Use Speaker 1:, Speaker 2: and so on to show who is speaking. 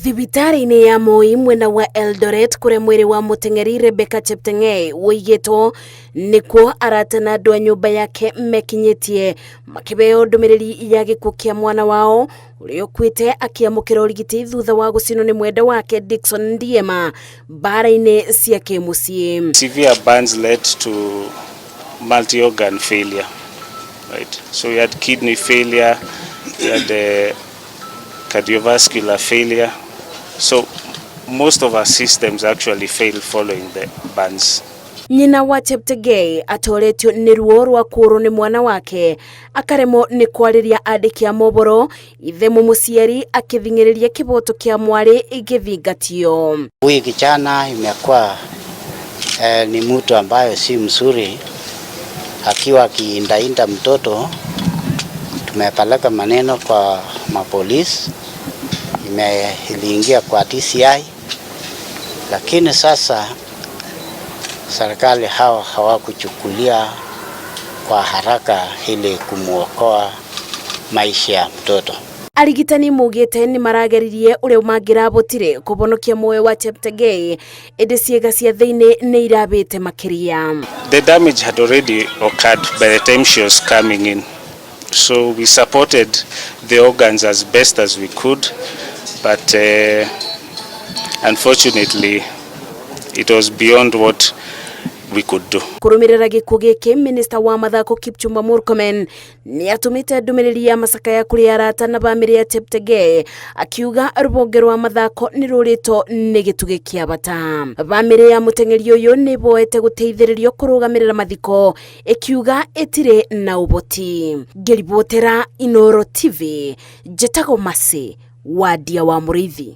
Speaker 1: Thibitarĩ-inĩ ya Moi mwena wa Eldoret kũrĩa mwĩrĩ wa mũteng'eri Rebecca Cheptegei ũigĩtwo nĩkuo arata na andũ a nyũmba yake mekinyĩtie makĩheo ndũmĩrĩri ya gĩkuũ kĩa mwana wao ũrĩa ũkuĩte akĩamũkĩra ũrigiti thutha wa gũcinwo nĩ mwenda wake Dickson Ndiema mbara-inĩ cia kĩmũciĩ.
Speaker 2: Severe burns led to multi-organ failure, right? So we had kidney failure, we had cardiovascular failure. So most of our systems actually failed following the burns.
Speaker 1: Nyina wa Cheptegei atoretio nĩ ruo rwa kũũrwo nĩ mwana wake akaremwo nĩ kwarĩria andĩki a mohoro ithe mũmũciari akĩthing'ĩrĩria kĩboto kĩa mwarĩ gĩthingatio.
Speaker 3: Huyu kijana imekuwa ni mtu ambayo si mzuri, akiwa akiindainda mtoto. Tumepeleka maneno kwa mapolisi, iliingia kwa DCI, lakini sasa serikali hawa hawakuchukulia kwa haraka ili kumuokoa maisha ya mtoto.
Speaker 1: Arigitani maugĩte nĩ marageririe ũrĩa mangĩrabotire kũhonokia muoyo wa Cheptegei ĩndĩ ciĩga cia thĩinĩ nĩ irabĩte makĩria.
Speaker 2: The damage had already occurred by the time she was coming in. So we supported the organs as best as we could, but unfortunately it was beyond what we could do.
Speaker 1: Kũrũmĩrĩra gĩkuũ gĩkĩ, minista wa mathako Kipchumba Murkomen nĩ atũmĩte ndũmĩrĩri ya macakaya kũrĩ arata na bamĩrĩ ya Cheptegei akiuga rũhonge rwa mathako nĩ rũrĩtwo nĩ gĩtugĩ kĩa bata. Bamĩrĩ ya mũteng'eri ũyũ nĩ boete gũteithĩrĩrio kũrũgamĩrĩra mathiko ĩkiuga ĩtirĩ na ũhoti. Ngĩribotera Inooro TV, njĩtagwo Mercy Wadia wa Mũrĩithi.